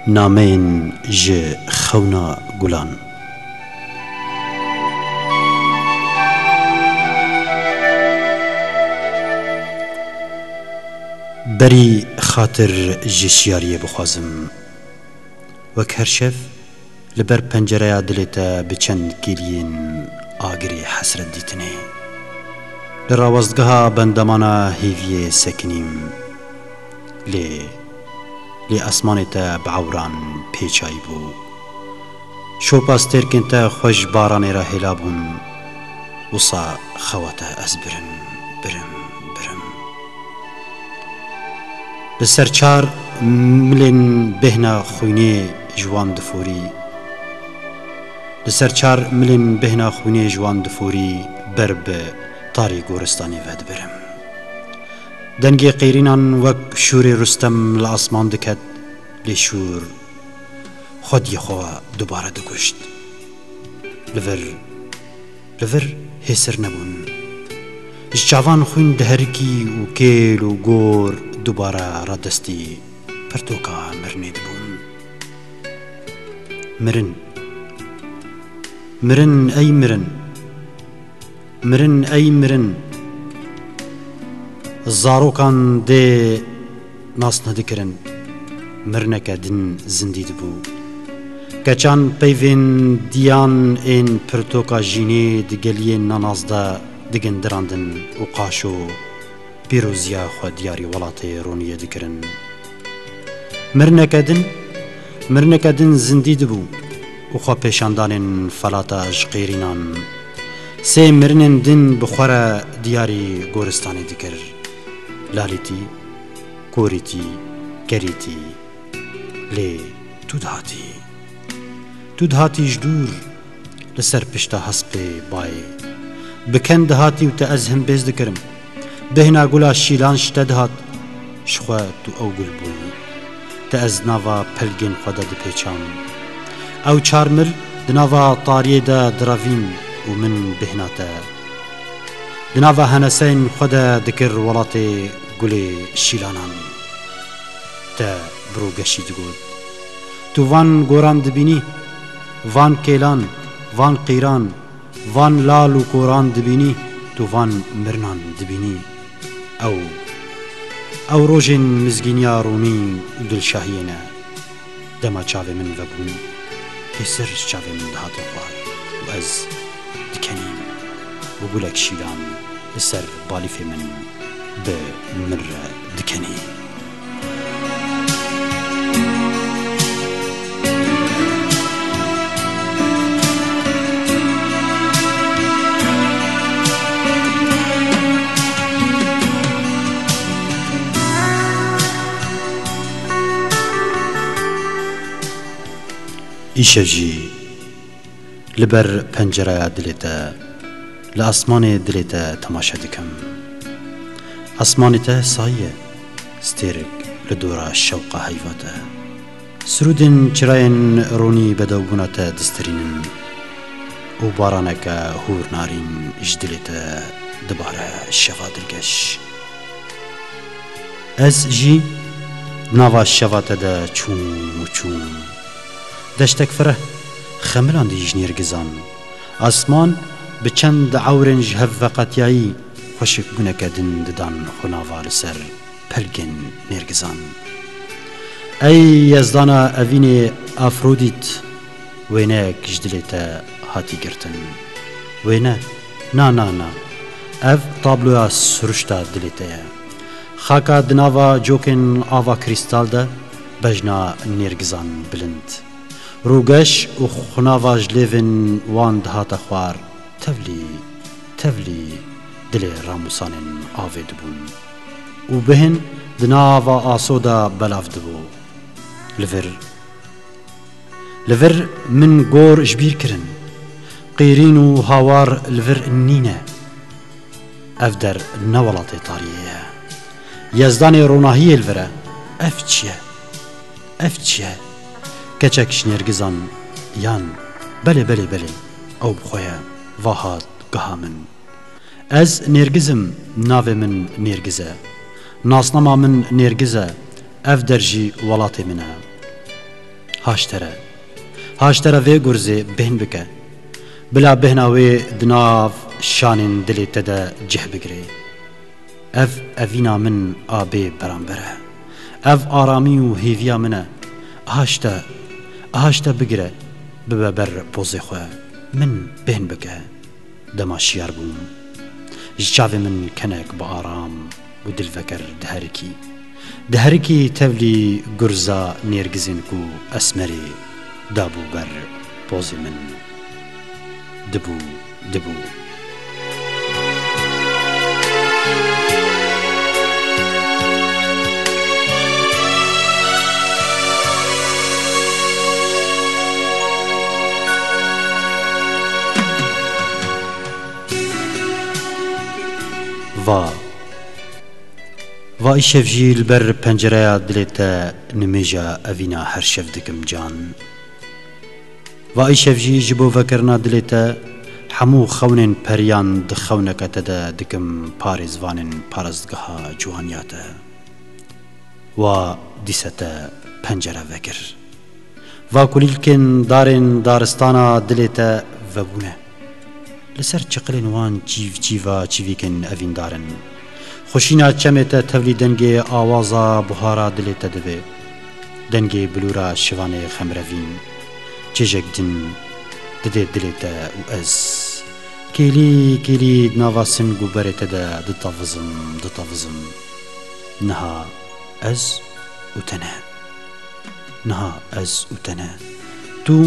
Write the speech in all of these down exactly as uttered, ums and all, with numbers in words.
Nameyên ji xewna gulan. Berî xatir ji şiyariyê bixwazim. Wek her şev li ber pencereya dilê te bi çend kêliyên agirê hesret dîtinê. Li rawestgeha bendemana hêviyê sekinîm. Lê, lê esmanê te bi ewran pêçayî bû. Şopa stêrkên te xwe ji baranê re hêla bûn. Wisa xewa te ez birim, birim, birim. Li ser çar milên bêhna xwînê ji wan diforî. Li ser çar milên bêhna xwînê ji wan diforî, ber bi tarî goristanê ve dibirim. Dengê qêrînan wek şûrê Rustem li asman diket, lê şûr xwediyê xwe dubare dikuşt. Li vir, li vir hêsir nebûn. Ji çavan xwîn diherikî û kêl û gor dubare radestî pirtoka mirinê dibûn. Mirin. Mirin, ey mirin. Mirin, ey mirin. Zarokan dê nas nedikirin. Mirineke din zindî dibû. Keçan peyvên diyan ên pirtoka jînê di geliyên nanas de digindirandin û qaşo pîroziya xwe diyarî welatê Roniyê dikirin. Mirineke din, mirineke din zindî dibû û xwe pêşandanên felata ji qêrînan. Sê mirinên din bi xwe re diyarî goristanê dikir. Lalîtî, korîtî, kerîtî. Lê tu dihatî. Tu dihatî ji dûr li ser pişta hespê bayê. Bi ken dihatî û te ez himbêz dikirim. Bêhna gula şîlan ji te dihat. Ji xwe tu ew gul bûyî. Te ez nava pelgên xwe de dipêçam. Ew çar mil di nava tariyê de direvîn û min bêhna te di nava heneseyên xwe de dikir welatê gulê şîlanan. Te bi rogeşî digot, tu van goran dibînî, van kêlan, van qîran, van lal û koran dibînî, tu van mirinan dibînî. Ew, ew rojên mizgîniya ronî û dilşahiyê ne. Dema çavê min vebûn, hêsir ji çavê min dihate xwar û ez dikenîm û gulek şîlan li ser balîfê min bi min re dikenî. Îşev jî li ber pencereya dilê te, li asmanê dilê te temaşe dikim. Asmanê te sayî ye, stêrek li dora şewqa heyva te. Sirûdên çirayên ronî bedewbûna te distirînin û baraneke hûr narîn ji dilê te dibare şeva dilgeş. Ez jî nava şeva te de çûm û çûm. Deştek fireh xemilandî ji nêrgizan. Asman bi çend ewrên ji hev veqetiyayî xweşik guneke din didan xwe nava li ser pelgên nêrgizan. Ey yezdana evînê Afrodît, wêneyek ji dilê te hatî girtin. Wêne, na, na, na. Ev tabloya siruşta dilê te ye. Xaka di nava cokên ava krîstal de bejna nêrgizan bilind. Rûgeş û xunava ji lêvên wan dihate xwar, tevlî, tevlî dilê ramûsanên avê dibûn û bihin di nava aso de belav dibû. Li vir, li vir min gor ji bîr kirin. Qîrîn û hawar li vir nîne. Ev der ne welatê tariyê ye. Yezdanê ronahiyê li vir e. Ev çi ye? Ev çi ye? Keçek ji nêrgizan yan? Belê, belê, belê. Ew bi xwe ye. Va hat giha min. Ez nêrgiz im, navê min Nêrgiz e. Nasnama min Nêrgiz e. Ev der jî welatê min e. Haştere. Haştere vê gurzê bêhn bike. Bila bêhna wê di nav şanên dilê te de cih bigire. Ev evîna min a bê beramber e. Ev aramî û hêviya min e. Haşte, haşte bigire, bibe ber pozê xwe. Min bêhn bike. Dema şiyar bûm, ji çavê min kenek bi aram û dilveker diherikî. Diherikî tevlî gurza nêrgizên ku Esmerê dabû ber pozê min. Dibû, dibû. Va. Va îşev jî li ber pencereya dilê te nimêja evîna her şev dikim can. Va îşev jî ji bo vekirina dilê te hemû xewnên periyan di xewneke te de dikim parêzvanên parastgeha ciwaniya te. Wa dîse te pencere vekir. Va kulîlkên darên daristana dilê te vebûne. Li ser çiqilên wan çîv çîva çivîkên evîndar in. Xweşîna çemê te tevlî dengê awaza buhara dilê te dibe. Dengê bilûra şivanê xemrevîn. Çêjek din didê dilê te û ez. Kêlî, kêlî di nava sing û berê te de ditevizim, ditevizim. Niha ez û te ne. Niha ez û te ne. Tu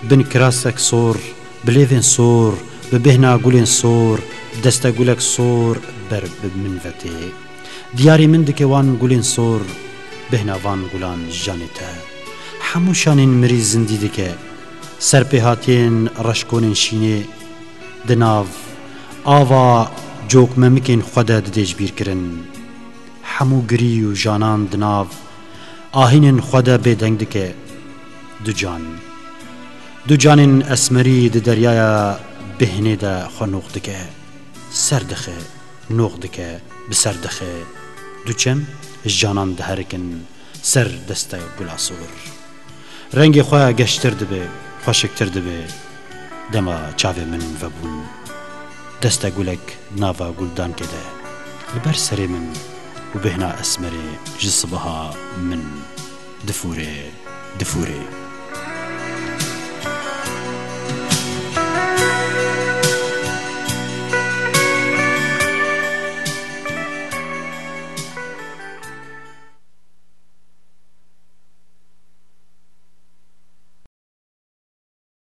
bin kirasek sor, bi lêvên sor, bi bêhna gulên sor, bi destegulek sor ber bi min ve tê. Diyarî min dike wan gulên sor, bêhna van gulan ji canê te. Hemû şanên mirî zindî dike. Serpêhatiyên reşkonên şînê di nav ava cokmemikên xwe de didê ji bîr kirin. Hemû girî û janan di nav ahînên xwe de bêdeng dike. Du can. Du canên esmerî di deryaya bêhnê de xwe noq dike. Ser dixe, noq dike, bi ser dixe. Du çem ji canan diherikin ser deste gula sor. Rengê xwe geştir dibe, xweşiktir dibe. Dema çavê min vebûn, deste gulek nava guldankê de li ber serê min û bêhna esmerê ji sibeha min difûre, difûre.